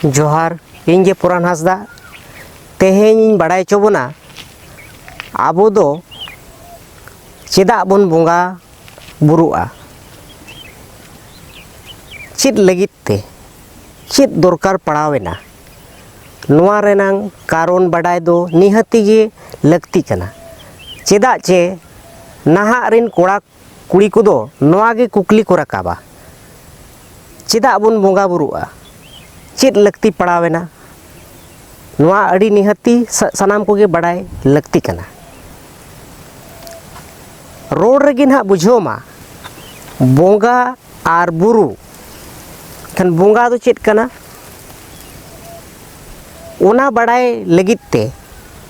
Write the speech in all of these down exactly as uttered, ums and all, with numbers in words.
ᱡᱚᱦᱟᱨ, ᱤᱧ ᱜᱮ ᱯᱚᱨᱟᱱ ᱦᱟᱸᱥᱫᱟ᱾ ᱛᱮᱦᱮᱧ ᱤᱧ ᱵᱟᱲᱟᱭ ᱦᱚᱪᱚ ᱵᱚᱱᱟ, ᱟᱵᱚ ᱫᱚ ᱪᱮᱫᱟᱜ ᱵᱚᱱ ᱵᱚᱸᱜᱟ ᱵᱩᱨᱩᱜᱼᱟ? ᱪᱮᱫ ᱞᱟᱹᱜᱤᱫ ᱛᱮ? ᱪᱮᱫ ᱫᱚᱨᱠᱟᱨ ᱯᱟᱲᱟᱣ ᱮᱱᱟ? ᱱᱚᱣᱟ ᱨᱮᱱᱟᱝ ᱠᱟᱨᱚᱱ ᱵᱟᱰᱟᱭ ᱫᱚ ᱱᱤᱦᱟᱹᱛᱤ ᱜᱮ ᱞᱟᱹᱠᱛᱤ ᱠᱟᱱᱟ᱾ ᱪᱮᱫᱟᱜ ᱪᱮ ᱱᱟᱦᱟᱜ ᱨᱮᱱ ᱠᱚᱲᱟ ᱠᱩᱲᱤ ᱠᱚᱫᱚ ᱱᱚᱣᱟ ᱜᱮ ᱠᱩᱠᱞᱤ ᱠᱚ ᱨᱟᱠᱟᱵᱟ, ᱪᱮᱫᱟᱜ ᱵᱚᱱ ᱵᱚᱸᱜᱟ ᱵᱩᱨᱩᱜᱼᱟ? ᱪᱮᱫ ᱞᱟᱹᱠᱛᱤ ᱯᱟᱲᱟᱣ ᱮᱱᱟ? ᱱᱚᱣᱟ ᱟᱹᱰᱤ ᱱᱤᱦᱟᱹᱛᱤ ᱥᱟ-, ᱥᱟᱱᱟᱢ ᱠᱚᱜᱮ ᱵᱟᱰᱟᱭ ᱞᱟᱹᱠᱛᱤ ᱠᱟᱱᱟ᱾ ᱨᱚᱲ ᱨᱮᱜᱮ ᱱᱟᱦᱟᱜ ᱵᱩᱡᱷᱟᱹᱣ ᱢᱟ, ᱵᱚᱸᱜᱟ ᱟᱨ ᱵᱩᱨᱩ᱾ ᱠᱷᱟᱱ ᱵᱚᱸᱜᱟ ᱫᱚ ᱪᱮᱫ ᱠᱟᱱᱟ? ᱚᱱᱟ ᱵᱟᱰᱟᱭ ᱞᱟᱹᱜᱤᱫ ᱛᱮ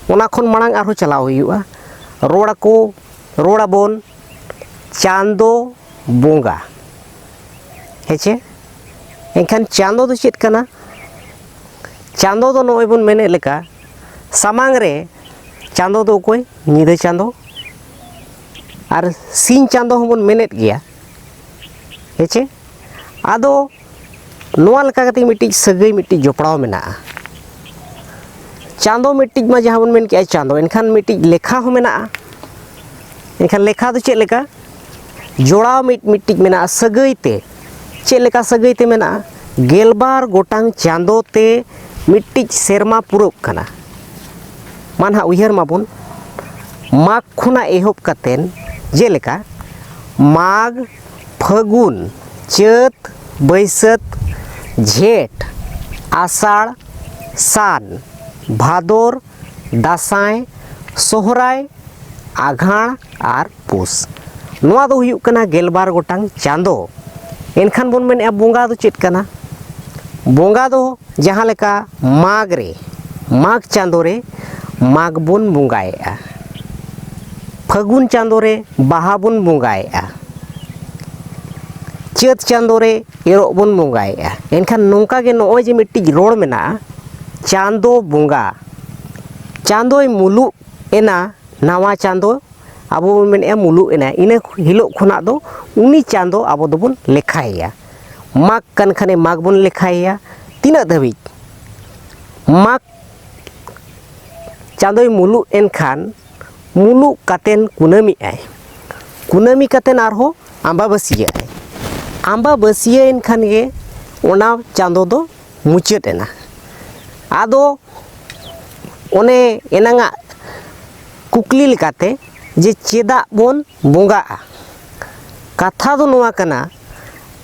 ᱚᱱᱟ ᱠᱷᱚᱱ ᱢᱟᱲᱟᱝ ᱟᱨᱦᱚᱸ ᱪᱟᱞᱟᱣ ᱦᱩᱭᱩᱜᱼᱟ᱾ ᱨᱚᱲ ᱟᱠᱚ, ᱨᱚᱲ ᱟᱵᱚᱱ ᱪᱟᱸᱫᱚ ᱵᱚᱸᱜᱟ, ᱦᱮᱸ ᱪᱮ? ᱮᱱᱠᱷᱟᱱ ᱪᱟᱸᱫᱚ ᱫᱚ ᱪᱮᱫ ᱠᱟᱱᱟ? ᱪᱟᱸᱫᱚ ᱫᱚ ᱱᱚᱜᱼᱚᱭ ᱵᱚᱱ ᱢᱮᱱᱮᱫ ᱞᱮᱠᱟ, ᱥᱟᱢᱟᱝ ᱨᱮ ᱪᱟᱸᱫᱚ ᱫᱚ ᱚᱠᱚᱭ? ᱧᱤᱫᱟᱹ ᱪᱟᱸᱫᱚ᱾ ᱟᱨ ᱥᱤᱧ ᱪᱟᱸᱫᱚ ᱦᱚᱸᱵᱚᱱ ᱢᱮᱱᱮᱫ ᱜᱮᱭᱟ, ᱦᱮᱸ ᱪᱮ? ᱟᱫᱚ ᱱᱚᱣᱟ ᱞᱮᱠᱟ ᱠᱟᱛᱮ ᱢᱤᱫᱴᱤᱡ ᱥᱟᱹᱜᱟᱹᱭ, ᱢᱤᱫᱴᱤᱡ ᱡᱚᱯᱲᱟᱣ ᱢᱮᱱᱟᱜᱼᱟ᱾ ᱪᱟᱸᱫᱚ ᱢᱤᱫᱴᱤᱡ ᱢᱟ ᱡᱟᱦᱟᱸ ᱵᱚᱱ ᱢᱮᱱ ᱠᱮᱜᱼᱟ ᱪᱟᱸᱫᱚ, ᱮᱱᱠᱷᱟᱱ ᱢᱤᱫᱴᱤᱡ ᱞᱮᱠᱷᱟ ᱦᱚᱸ ᱢᱮᱱᱟᱜᱼᱟ᱾ ᱮᱱᱠᱷᱟᱱ ᱞᱮᱠᱷᱟ ᱫᱚ ᱪᱮᱫ ᱞᱮᱠᱟ? ᱡᱚᱲᱟᱣ ᱢᱤᱫ, ᱢᱤᱫᱴᱤᱡ ᱢᱮᱱᱟᱜᱼᱟ ᱥᱟᱹᱜᱟᱹᱭ ᱛᱮ᱾ ᱪᱮᱫ ᱞᱮᱠᱟ ᱥᱟᱹᱜᱟᱹᱭ ᱛᱮ ᱢᱮᱱᱟᱜᱼᱟ? ᱜᱮᱞᱵᱟᱨ ᱜᱚᱴᱟᱝ ᱪᱟᱸᱫᱚ ᱛᱮ ᱢᱤᱫᱴᱤᱡ ᱥᱮᱨᱢᱟ ᱯᱩᱨᱟᱹᱜ ᱠᱟᱱᱟ᱾ ᱢᱟ ᱱᱟᱦᱟᱜ ᱩᱭᱦᱟᱹᱨ ᱢᱟᱵᱚᱱ, ᱢᱟᱜᱽ ᱠᱷᱚᱱᱟᱜ ᱮᱦᱚᱵ ᱠᱟᱛᱮᱱ, ᱡᱮᱞᱮᱠᱟ ᱢᱟᱜᱽ, ᱯᱷᱟᱹᱜᱩᱱ, ᱪᱟᱹᱛ, ᱵᱟᱹᱭᱥᱟᱹᱛ, ᱡᱷᱮᱸᱴ, ᱟᱥᱟᱲ, ᱥᱟᱱ, ᱵᱷᱟᱫᱚᱨ, ᱫᱟᱸᱥᱟᱭ, ᱥᱚᱦᱨᱟᱭ, ᱟᱜᱷᱟᱬ ᱟᱨ ᱯᱩᱥ᱾ ᱱᱚᱣᱟ ᱫᱚ ᱦᱩᱭᱩᱜ ᱠᱟᱱᱟ ᱜᱮᱞᱵᱟᱨ ᱜᱚᱴᱟᱝ ᱪᱟᱸᱫᱚ᱾ ᱮᱱᱠᱷᱟᱱ ᱵᱚᱱ ᱢᱮᱱᱮᱫᱼᱟ, ᱵᱚᱸᱜᱟ ᱫᱚ ᱪᱮᱫ ᱠᱟᱱᱟ? ᱵᱚᱸᱜᱟ ᱫᱚ ᱡᱟᱦᱟᱸ ᱞᱮᱠᱟ ᱢᱟᱜᱽ ᱨᱮ, ᱢᱟᱜᱽ ᱪᱟᱸᱫᱳ ᱨᱮ ᱢᱟᱜᱽ ᱵᱚᱱ ᱵᱚᱸᱜᱟᱭᱮᱫᱼᱟ, ᱯᱷᱟᱹᱜᱩᱱ ᱪᱟᱸᱫᱳ ᱨᱮ ᱵᱟᱦᱟ ᱵᱚᱱ ᱵᱚᱸᱜᱟᱭᱮᱫᱼᱟ, ᱪᱟᱹᱛ ᱪᱟᱸᱫᱳ ᱨᱮ ᱮᱨᱚᱜ ᱵᱚᱱ ᱵᱚᱸᱜᱟᱭᱮᱫᱼᱟ᱾ ᱮᱱᱠᱷᱟᱱ ᱱᱚᱝᱠᱟ ᱜᱮ ᱱᱚᱜᱼᱚᱭ ᱡᱮ ᱢᱤᱫᱴᱤᱡ ᱨᱚᱲ ᱢᱮᱱᱟᱜᱼᱟ, ᱪᱟᱸᱫᱳ ᱵᱚᱸᱜᱟ, ᱪᱟᱸᱫᱳᱭ ᱢᱩᱞᱩᱜ ᱮᱱᱟ, ᱱᱟᱣᱟ ᱪᱟᱸᱫᱳ ᱟᱵᱚ ᱵᱚᱱ ᱢᱮᱱᱮᱫᱼᱟ ᱢᱩᱞᱩᱜ ᱮᱱᱟ, ᱤᱱᱟᱹ ᱦᱤᱞᱳᱜ ᱠᱷᱚᱱᱟᱜ ᱫᱚ ᱩᱱᱤ ᱪᱟᱸᱫᱳ ᱟᱵᱚ ᱫᱚᱵᱚᱱ ᱞᱮᱠᱷᱟᱭᱮᱭᱟ᱾ ᱢᱟᱜᱽ ᱠᱟᱱ ᱠᱷᱟᱱᱮ ᱢᱟᱜᱽ ᱵᱚᱱ ᱞᱮᱠᱷᱟᱭᱮᱭᱟ, ᱛᱤᱱᱟᱹᱜ ᱫᱷᱟᱹᱵᱤᱡ? ᱢᱟᱜᱽ ᱪᱟᱸᱫᱳᱭ ᱢᱩᱞᱩᱜ ᱮᱱᱠᱷᱟᱱ, ᱢᱩᱞᱩᱜ ᱠᱟᱛᱮᱱ ᱠᱩᱱᱟᱹᱢᱤᱜ ᱟᱭ, ᱠᱩᱱᱟᱹᱢᱤ ᱠᱟᱛᱮᱱ ᱟᱨᱦᱚᱸ ᱟᱢᱵᱟᱵᱟᱹᱥᱭᱟᱹ ᱟᱭ᱾ ᱟᱢᱵᱟᱵᱟᱹᱥᱭᱟᱹ ᱮᱱ ᱠᱷᱟᱱ ᱜᱮ ᱚᱱᱟ ᱪᱟᱸᱫᱳ ᱫᱚ ᱢᱩᱪᱟᱹᱫ ᱮᱱᱟ᱾ ᱟᱫᱚ ᱚᱱᱮ ᱮᱱᱟᱝᱟᱜ ᱠᱩᱠᱞᱤ ᱞᱮᱠᱟᱛᱮ, ᱡᱮ ᱪᱮᱫᱟᱜ ᱵᱚᱱ ᱵᱚᱸᱜᱟᱜᱼᱟ? ᱠᱟᱛᱷᱟ ᱫᱚ ᱱᱚᱣᱟ ᱠᱟᱱᱟ,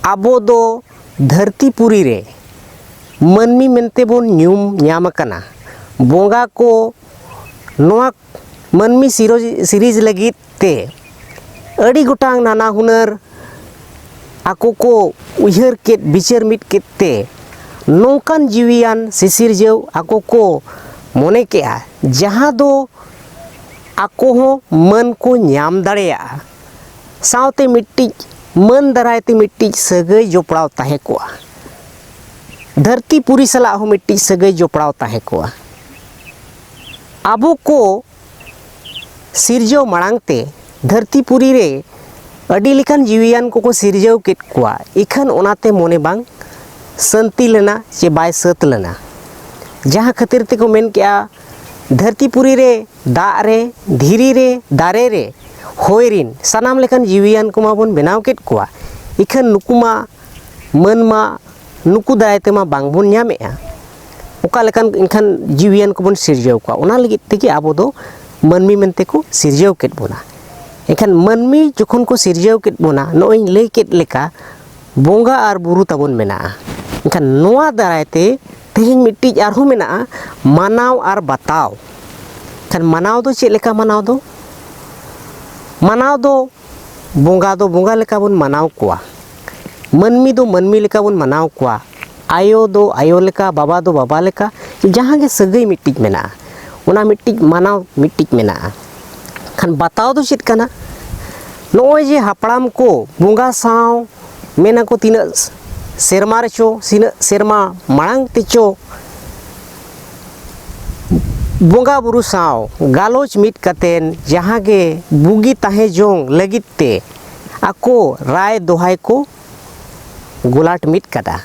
ᱟᱵᱚ ᱫᱚ ᱫᱷᱟᱹᱨᱛᱤ ᱯᱩᱨᱤ ᱨᱮ ᱢᱟᱹᱱᱢᱤ ᱢᱮᱱᱛᱮ ᱵᱚᱱ ᱧᱩᱢ ᱧᱟᱢ ᱟᱠᱟᱱᱟ᱾ ᱵᱚᱸᱜᱟ ᱠᱚ ᱱᱚᱣᱟ ᱢᱟᱹᱱᱢᱤ ᱥᱤᱨᱚᱡᱽ-, ᱥᱤᱨᱤᱡᱽ ᱞᱟᱹᱜᱤᱫ ᱛᱮ ᱟᱹᱰᱤ ᱜᱚᱴᱟᱝ ᱱᱟᱱᱟ ᱦᱩᱱᱟᱹᱨ ᱟᱠᱚ ᱠᱚ ᱩᱭᱦᱟᱹᱨ ᱠᱮᱫ, ᱵᱤᱪᱟᱹᱨ ᱢᱤᱫ ᱠᱮᱫ ᱛᱮ ᱱᱚᱝᱠᱟᱱ ᱡᱤᱣᱤᱭᱟᱱ ᱥᱤᱥᱤᱨᱡᱟᱹᱣ ᱟᱠᱚ ᱠᱚ ᱢᱚᱱᱮ ᱠᱮᱜᱼᱟ, ᱡᱟᱦᱟᱸ ᱫᱚ ᱟᱠᱚ ᱦᱚᱸ ᱢᱟᱹᱱ ᱠᱚ ᱧᱟᱢ ᱫᱟᱲᱮᱭᱟᱜᱼᱟ, ᱥᱟᱶᱛᱮ ᱢᱤᱫᱴᱤᱡ ᱢᱟᱹᱱ ᱫᱟᱨᱟᱭ ᱛᱮ ᱢᱤᱫᱴᱤᱡ ᱥᱟᱹᱜᱟᱹᱭ ᱡᱚᱯᱲᱟᱣ ᱛᱟᱦᱮᱸ ᱠᱚᱜᱼᱟ᱾ ᱫᱷᱟᱹᱨᱛᱤ ᱯᱩᱨᱤ ᱥᱟᱞᱟᱜ ᱦᱚᱸ ᱢᱤᱫᱴᱤᱡ ᱥᱟᱹᱜᱟᱹᱭ ᱡᱚᱯᱲᱟᱣ ᱛᱟᱦᱮᱸ ᱠᱚᱜᱼᱟ᱾ ᱟᱵᱚ ᱠᱚ ᱥᱤᱨᱡᱟᱹᱣ ᱢᱟᱲᱟᱝ ᱛᱮ ᱫᱷᱟᱹᱨᱛᱤ ᱯᱩᱨᱤ ᱨᱮ ᱟᱹᱰᱤ ᱞᱮᱠᱟᱱ ᱡᱤᱣᱤᱭᱟᱱ ᱠᱚᱠᱚ ᱥᱤᱨᱡᱟᱹᱣ ᱠᱮᱫ ᱠᱚᱣᱟ, ᱤᱠᱷᱟᱹᱱ ᱚᱱᱟᱛᱮ ᱢᱚᱱᱮ ᱵᱟᱝ ᱥᱟᱹᱱᱛᱤ ᱞᱮᱱᱟ ᱪᱮ ᱵᱟᱭ ᱥᱟᱹᱛ ᱞᱮᱱᱟ᱾ ᱡᱟᱦᱟᱸ ᱠᱷᱟᱹᱛᱤᱨ ᱛᱮᱠᱚ ᱢᱮᱱ ᱠᱮᱜᱼᱟ, ᱫᱷᱟᱹᱨᱛᱤ ᱯᱩᱨᱤ ᱨᱮ, ᱫᱟᱜ ᱨᱮ, ᱫᱷᱤᱨᱤ ᱨᱮ, ᱫᱟᱨᱮ ᱨᱮ, ᱦᱚᱭ ᱨᱤᱱ ᱥᱟᱱᱟᱢ ᱞᱮᱠᱟᱱ ᱡᱤᱣᱤᱭᱟᱱ ᱠᱚᱢᱟ ᱵᱚᱱ ᱵᱮᱱᱟᱣ ᱠᱮᱫ ᱠᱚᱣᱟ, ᱤᱠᱷᱟᱹᱱ ᱱᱩᱠᱩ ᱢᱟ, ᱢᱟᱹᱱ ᱢᱟ ᱱᱩᱠᱩ ᱫᱟᱨᱟᱭ ᱛᱮᱢᱟ ᱵᱟᱝ ᱵᱚᱱ ᱧᱟᱢᱮᱜᱼᱟ᱾ ᱚᱠᱟ ᱞᱮᱠᱟᱱ ᱮᱱᱠᱷᱟᱱ ᱡᱤᱣᱤᱭᱟᱱ ᱠᱚᱵᱚᱱ ᱥᱤᱨᱡᱟᱹᱣ ᱠᱚᱣᱟ? ᱚᱱᱟ ᱞᱟᱹᱜᱤᱫ ᱛᱮᱜᱮ ᱟᱵᱚ ᱫᱚ ᱢᱟᱹᱱᱢᱤ ᱢᱮᱱᱛᱮ ᱠᱚ ᱥᱤᱨᱡᱟᱹᱣ ᱠᱮᱫ ᱵᱚᱱᱟ᱾ ᱮᱱᱠᱷᱟᱱ ᱢᱟᱹᱱᱢᱤ ᱡᱚᱠᱷᱚᱱ ᱠᱚ ᱥᱤᱨᱡᱟᱹᱣ ᱠᱮᱫ ᱵᱚᱱᱟ, ᱱᱚᱜᱼᱚᱭ ᱤᱧ ᱞᱟᱹᱭ ᱠᱮᱫ ᱞᱮᱠᱟ, ᱵᱚᱸᱜᱟ ᱟᱨ ᱵᱩᱨᱩ ᱛᱟᱵᱚᱱ ᱢᱮᱱᱟᱜᱼᱟ᱾ ᱮᱱᱠᱷᱟᱱ ᱱᱚᱣᱟ ᱫᱟᱨᱟᱭ ᱛᱮ ᱛᱮᱦᱮᱧ ᱢᱤᱫᱴᱤᱡ ᱟᱨᱦᱚᱸ ᱢᱮᱱᱟᱜᱼᱟ, ᱢᱟᱱᱟᱣ ᱟᱨ ᱵᱟᱛᱟᱣ᱾ ᱮᱱᱠᱷᱟᱱ ᱢᱟᱱᱟᱣ ᱫᱚ ᱪᱮᱫ ᱞᱮᱠᱟ ᱢᱟᱱᱟᱣ ᱫᱚ? ᱢᱟᱱᱟᱣ ᱫᱚ ᱵᱚᱸᱜᱟ ᱫᱚ ᱵᱚᱸᱜᱟ ᱞᱮᱠᱟ ᱵᱚᱱ ᱢᱟᱱᱟᱣ ᱠᱚᱣᱟ, ᱢᱟᱹᱱᱢᱤ ᱫᱚ ᱢᱟᱹᱱᱢᱤ ᱞᱮᱠᱟ ᱵᱚᱱ ᱢᱟᱱᱟᱣ ᱠᱚᱣᱟ, ᱟᱭᱳ ᱫᱚ ᱟᱭᱳ ᱞᱮᱠᱟ, ᱵᱟᱵᱟ ᱫᱚ ᱵᱟᱵᱟ ᱞᱮᱠᱟ, ᱡᱟᱦᱟᱸ ᱜᱮ ᱥᱟᱹᱜᱟᱹᱭ ᱢᱤᱫᱴᱤᱡ ᱢᱮᱱᱟᱜᱼᱟ, ᱚᱱᱟ ᱢᱤᱫᱴᱤᱡ ᱢᱟᱱᱟᱣ ᱢᱤᱫᱴᱤᱡ ᱢᱮᱱᱟᱜᱼᱟ᱾ ᱠᱷᱟᱱ ᱵᱟᱛᱟᱣ ᱫᱚ ᱪᱮᱫ ᱠᱟᱱᱟ? ᱱᱚᱜᱼᱚᱭ ᱡᱮ ᱦᱟᱯᱲᱟᱢ ᱠᱚ ᱵᱚᱸᱜᱟ ᱥᱟᱶ ᱢᱮᱱᱟᱠᱚ ᱛᱤᱱᱟᱹᱜ ᱥᱮᱨᱢᱟ ᱨᱮᱪᱚ, ᱛᱤᱱᱟᱹᱜ ᱥᱮᱨᱢᱟ ᱢᱟᱲᱟᱝ ᱛᱮᱪᱚ ᱵᱚᱸᱜᱟ ᱵᱩᱨᱩ ᱥᱟᱶ ᱜᱟᱞᱚᱪ ᱢᱤᱫ ᱠᱟᱛᱮᱱ ᱡᱟᱦᱟᱸ ᱜᱮ ᱵᱩᱜᱤ ᱛᱟᱦᱮᱸ ᱡᱚᱝ ᱞᱟᱹᱜᱤᱫ ᱛᱮ ᱟᱠᱚ ᱨᱟᱭ ᱫᱚᱦᱟᱭ ᱠᱚ ᱜᱚᱞᱟᱴ ᱢᱤᱫ ᱠᱟᱫᱟ᱾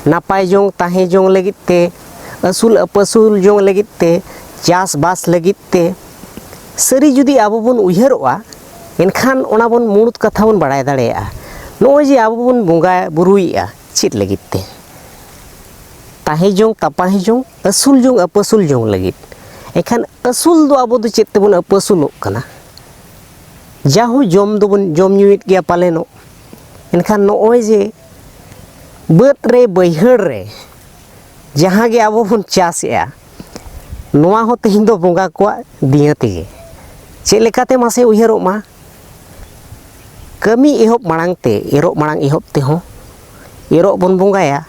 ᱱᱟᱯᱟᱭ ᱡᱚᱝ ᱛᱟᱦᱮᱸ ᱡᱚᱝ ᱞᱟᱹᱜᱤᱫ ᱛᱮ, ᱟᱹᱥᱩᱞ ᱟᱹᱯᱟᱹᱥᱩᱞ ᱡᱚᱝ ᱞᱟᱹᱜᱤᱫ ᱛᱮ, ᱪᱟᱥᱵᱟᱥ ᱞᱟᱹᱜᱤᱫ ᱛᱮ ᱥᱟᱹᱨᱤ ᱡᱩᱫᱤ ᱟᱵᱚ ᱵᱚᱱ ᱩᱭᱦᱟᱹᱨᱚᱜᱼᱟ, ᱮᱱᱠᱷᱟᱱ ᱚᱱᱟ ᱵᱚᱱ ᱢᱩᱬᱩᱫ ᱠᱟᱛᱷᱟ ᱵᱚᱱ ᱵᱟᱲᱟᱭ ᱫᱟᱲᱮᱭᱟᱜᱼᱟ᱾ ᱱᱚᱜᱼᱚᱭ ᱡᱮ ᱟᱵᱚ ᱵᱚᱱ ᱵᱚᱸᱜᱟ ᱵᱩᱨᱩᱭᱮᱫᱼᱟ, ᱪᱮᱫ ᱞᱟᱹᱜᱤᱫ ᱛᱮ? ᱛᱟᱦᱮᱸ ᱡᱚᱝ ᱛᱟᱯᱟᱦᱤ ᱡᱚᱝ, ᱟᱹᱥᱩᱞ ᱡᱚᱝ ᱟᱹᱯᱟᱹᱥᱩᱞ ᱡᱚᱝ ᱞᱟᱹᱜᱤᱫ᱾ ᱮᱱᱠᱷᱟᱱ ᱟᱹᱥᱩᱞ ᱫᱚ ᱟᱵᱚ ᱫᱚ ᱪᱮᱫ ᱛᱮᱵᱚᱱ ᱟᱹᱯᱟᱹᱥᱩᱞᱚᱜ ᱠᱟᱱᱟ? ᱡᱟᱦᱩ ᱡᱚᱢ ᱫᱚᱵᱚᱱ ᱡᱚᱢ ᱧᱩᱭᱮᱫ ᱜᱮᱭᱟ ᱯᱟᱞᱮᱱᱚᱜ᱾ ᱮᱱᱠᱷᱟᱱ ᱱᱚᱜᱼᱚᱭ ᱡᱮ ᱵᱟᱹᱫᱽ ᱨᱮ ᱵᱟᱹᱭᱦᱟᱹᱲ ᱨᱮ ᱡᱟᱦᱟᱸ ᱜᱮ ᱟᱵᱚ ᱵᱚᱱ ᱪᱟᱥᱮᱜᱼᱟ, ᱱᱚᱣᱟ ᱦᱚᱸ ᱛᱮᱦᱮᱧ ᱫᱚ ᱵᱚᱸᱜᱟ ᱠᱚᱣᱟᱜ ᱫᱤᱭᱟᱹ ᱛᱮᱜᱮ᱾ ᱪᱮᱫ ᱞᱮᱠᱟᱛᱮ ᱢᱟᱥᱮ ᱩᱭᱦᱟᱹᱨᱚᱜ ᱢᱟ? ᱠᱟᱹᱢᱤ ᱮᱦᱚᱵ ᱢᱟᱲᱟᱝ ᱛᱮ, ᱮᱨᱚᱜ ᱢᱟᱲᱟᱝ ᱮᱦᱚᱵ ᱛᱮᱦᱚᱸ ᱮᱨᱚᱜ ᱵᱚᱱ ᱵᱚᱸᱜᱟᱭᱟ,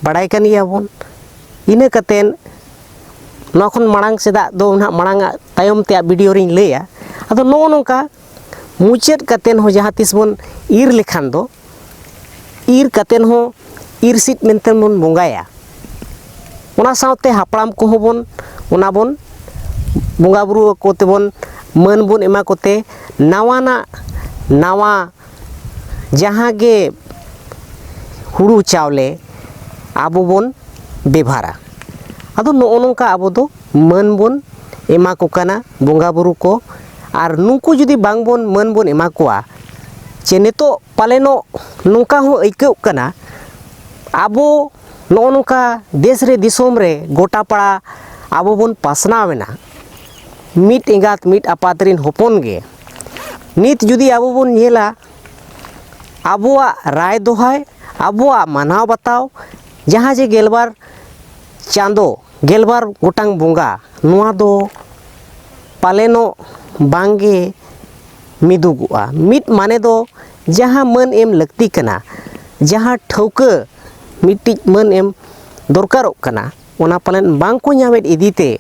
ᱵᱟᱲᱟᱭ ᱠᱟᱱ ᱜᱮᱭᱟᱵᱚᱱ᱾ ᱤᱱᱟᱹ ᱠᱟᱛᱮᱫ ᱱᱚᱣᱟ ᱠᱷᱚᱱ ᱢᱟᱲᱟᱝ ᱥᱮᱫᱟᱜ ᱫᱚ ᱱᱟᱦᱟᱜ ᱢᱟᱲᱟᱝ ᱟᱜ ᱛᱟᱭᱚᱢ ᱛᱮᱭᱟᱜ ᱵᱷᱤᱰᱤᱭᱳ ᱨᱤᱧ ᱞᱟᱹᱭᱟ᱾ ᱟᱫᱚ ᱱᱚᱜᱼᱚ ᱱᱚᱝᱠᱟ ᱢᱩᱪᱟᱹᱫ ᱠᱟᱛᱮᱫ ᱦᱚᱸ ᱡᱟᱦᱟᱸ ᱛᱤᱥ ᱵᱚᱱ ᱤᱨ ᱞᱮᱠᱷᱟᱱ ᱫᱚ, ᱤᱨ ᱠᱟᱛᱮᱫ ᱦᱚᱸ ᱤᱨᱥᱤᱫ ᱢᱮᱱᱛᱮ ᱵᱚᱱ ᱵᱚᱸᱜᱟᱭᱟ᱾ ᱚᱱᱟ ᱥᱟᱶᱛᱮ ᱦᱟᱯᱲᱟᱢ ᱠᱚᱦᱚᱸ ᱵᱚᱱ, ᱚᱱᱟ ᱵᱚᱱ ᱵᱚᱸᱜᱟ ᱵᱩᱨᱩ ᱟᱠᱚ ᱛᱮᱵᱚᱱ ᱢᱟᱹᱱ ᱵᱚᱱ ᱮᱢᱟ ᱠᱚᱛᱮ, ᱱᱟᱣᱟᱱᱟᱜ ᱱᱟᱣᱟ ᱡᱟᱦᱟᱸ ᱜᱮ ᱦᱩᱲᱩ ᱪᱟᱣᱞᱮ ᱟᱵᱚ ᱵᱚᱱ ᱵᱮᱵᱷᱟᱨᱟ᱾ ᱟᱫᱚ ᱱᱚᱜᱼᱚ ᱱᱚᱝᱠᱟ ᱟᱵᱚ ᱫᱚ ᱢᱟᱹᱱ ᱵᱚᱱ ᱮᱢᱟ ᱠᱚ ᱠᱟᱱᱟ ᱵᱚᱸᱜᱟ ᱵᱩᱨᱩ ᱠᱚ᱾ ᱟᱨ ᱱᱩᱠᱩ ᱡᱩᱫᱤ ᱵᱟᱝ ᱵᱚᱱ ᱢᱟᱹᱱ ᱵᱚᱱ ᱮᱢᱟ ᱠᱚᱣᱟ, ᱪᱮ ᱱᱤᱛᱚᱜ ᱯᱟᱞᱮᱱᱚᱜ ᱱᱚᱝᱠᱟ ᱦᱚᱸ ᱟᱹᱭᱠᱟᱹᱜ ᱠᱟᱱᱟ, ᱟᱵᱚ ᱱᱚᱜᱼᱚ ᱱᱚᱝᱠᱟ ᱫᱮᱥ ᱨᱮ ᱫᱤᱥᱚᱢ ᱨᱮ ᱜᱚᱴᱟ ᱯᱟᱲᱟ ᱟᱵᱚ ᱵᱚᱱ ᱯᱟᱥᱱᱟᱣ ᱮᱱᱟ, ᱢᱤᱫ ᱮᱸᱜᱟᱛ ᱢᱤᱫ ᱟᱯᱟᱛ ᱨᱤᱱ ᱦᱚᱯᱚᱱ ᱜᱮ᱾ ᱱᱤᱛ ᱡᱩᱫᱤ ᱟᱵᱚ ᱵᱚᱱ ᱧᱮᱞᱟ, ᱟᱵᱚᱣᱟᱜ ᱨᱟᱭ ᱫᱚᱦᱟᱭ, ᱟᱵᱚᱣᱟᱜ ᱢᱟᱱᱟᱣ ᱵᱟᱛᱟᱣ, ᱡᱟᱦᱟᱸ ᱡᱮ ᱜᱮᱞᱵᱟᱨ ᱪᱟᱸᱫᱚ, ᱜᱮᱞᱵᱟᱨ ᱜᱚᱴᱟᱝ ᱵᱚᱸᱜᱟ, ᱱᱚᱣᱟ ᱫᱚ ᱯᱟᱞᱮᱱᱚᱜ ᱵᱟᱝᱜᱮ ᱢᱤᱫᱩᱜᱚᱜᱼᱟ᱾ ᱢᱤᱫ ᱢᱟᱱᱮ ᱫᱚ ᱡᱟᱦᱟᱸ ᱢᱟᱹᱱ ᱮᱢ ᱞᱟᱹᱠᱛᱤ ᱠᱟᱱᱟ, ᱡᱟᱦᱟᱸ ᱴᱷᱟᱹᱣᱠᱟᱹ ᱢᱤᱫᱴᱤᱡ ᱢᱟᱹᱱ ᱮᱢ ᱫᱚᱨᱠᱟᱨᱚᱜ ᱠᱟᱱᱟ, ᱚᱱᱟ ᱯᱟᱞᱮᱱ ᱵᱟᱝ ᱠᱚ ᱧᱟᱢᱮᱫ ᱤᱫᱤ ᱛᱮ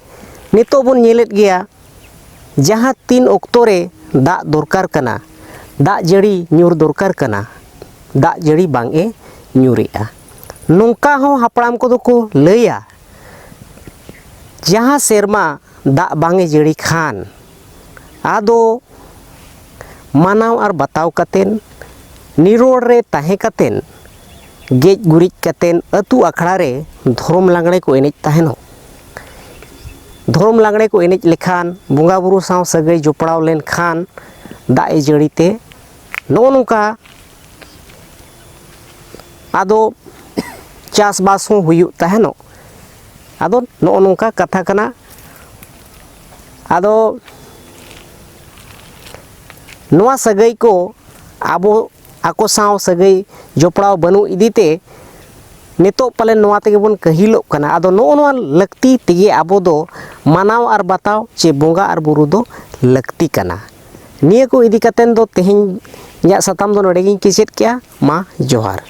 ᱱᱤᱛᱚᱜ ᱵᱚᱱ ᱧᱮᱞᱮᱫ ᱜᱮᱭᱟ, ᱡᱟᱦᱟᱸ ᱛᱤᱱ ᱚᱠᱛᱚ ᱨᱮ ᱫᱟᱜ ᱫᱚᱨᱠᱟᱨ ᱠᱟᱱᱟ, ᱫᱟᱜ ᱡᱟᱹᱲᱤ ᱧᱩᱨ ᱫᱚᱨᱠᱟᱨ ᱠᱟᱱᱟ, ᱫᱟᱜ ᱡᱟᱹᱲᱤ ᱵᱟᱝ ᱮ ᱧᱩᱨᱮᱜᱼᱟ᱾ ᱱᱚᱝᱠᱟ ᱦᱚᱸ ᱦᱟᱯᱲᱟᱢ ᱠᱚᱫᱚ ᱠᱚ ᱞᱟᱹᱭᱟ, ᱡᱟᱦᱟᱸ ᱥᱮᱨᱢᱟ ᱫᱟᱜ ᱵᱟᱝ ᱮ ᱡᱟᱹᱲᱤ ᱠᱷᱟᱱ, ᱟᱫᱚ ᱢᱟᱱᱟᱣ ᱟᱨ ᱵᱟᱛᱟᱣ ᱠᱟᱛᱮᱱ, ᱱᱤᱨᱚᱲ ᱨᱮ ᱛᱟᱦᱮᱸ ᱠᱟᱛᱮᱱ, ᱜᱮᱡ ᱜᱩᱨᱤᱡ ᱠᱟᱛᱮᱫ ᱟᱹᱛᱩ ᱟᱠᱷᱲᱟ ᱨᱮ ᱫᱷᱚᱨᱚᱢ ᱞᱟᱜᱽᱬᱮ ᱠᱚ ᱮᱱᱮᱡ ᱛᱟᱦᱮᱱᱚᱜ᱾ ᱫᱷᱚᱨᱚᱢ ᱞᱟᱜᱽᱬᱮ ᱠᱚ ᱮᱱᱮᱡ ᱞᱮᱠᱷᱟᱱ, ᱵᱚᱸᱜᱟ ᱵᱩᱨᱩ ᱥᱟᱶ ᱥᱟᱹᱜᱟᱹᱭ ᱡᱚᱯᱲᱟᱣ ᱞᱮᱱᱠᱷᱟᱱ ᱫᱟᱜ ᱮ ᱡᱟᱹᱲᱤ ᱛᱮ ᱱᱚᱜᱼᱚ ᱱᱚᱝᱠᱟ ᱟᱫᱚ ᱪᱟᱥᱵᱟᱥ ᱦᱚᱸ ᱦᱩᱭᱩᱜ ᱛᱟᱦᱮᱱᱚᱜ᱾ ᱟᱫᱚ ᱱᱚᱜᱼᱚ ᱱᱚᱝᱠᱟ ᱠᱟᱛᱷᱟ ᱠᱟᱱᱟ᱾ ᱟᱫᱚ ᱱᱚᱣᱟ ᱥᱟᱹᱜᱟᱹᱭ ᱠᱚ ᱟᱵᱚ ᱟᱠᱚ ᱥᱟᱶ ᱥᱟᱹᱜᱟᱹᱭ ᱡᱚᱯᱲᱟᱣ ᱵᱟᱹᱱᱩᱜ ᱤᱫᱤ ᱛᱮ ᱱᱤᱛᱚᱜ ᱯᱟᱞᱮᱱ ᱱᱚᱣᱟ ᱛᱮᱜᱮ ᱵᱚᱱ ᱠᱟᱹᱦᱤᱞᱚᱜ ᱠᱟᱱᱟ᱾ ᱟᱫᱚ ᱱᱚᱜᱼᱚ ᱱᱚᱣᱟ ᱞᱟᱹᱠᱛᱤ ᱛᱮᱜᱮ ᱟᱵᱚ ᱫᱚ ᱢᱟᱱᱟᱣ ᱟᱨ ᱵᱟᱛᱟᱣ ᱪᱮ ᱵᱚᱸᱜᱟ ᱟᱨ ᱵᱩᱨᱩ ᱫᱚ ᱞᱟᱹᱠᱛᱤ ᱠᱟᱱᱟ᱾ ᱱᱤᱭᱟᱹ ᱠᱚ ᱤᱫᱤ ᱠᱟᱛᱮᱫ ᱫᱚ ᱛᱮᱦᱮᱧ ᱤᱧᱟᱹᱜ ᱥᱟᱛᱟᱢ ᱫᱚ ᱱᱚᱰᱮ ᱜᱤᱧ ᱠᱮᱪᱮᱫ ᱠᱮᱜᱼᱟ᱾ ᱢᱟ ᱡᱚᱦᱟᱨ᱾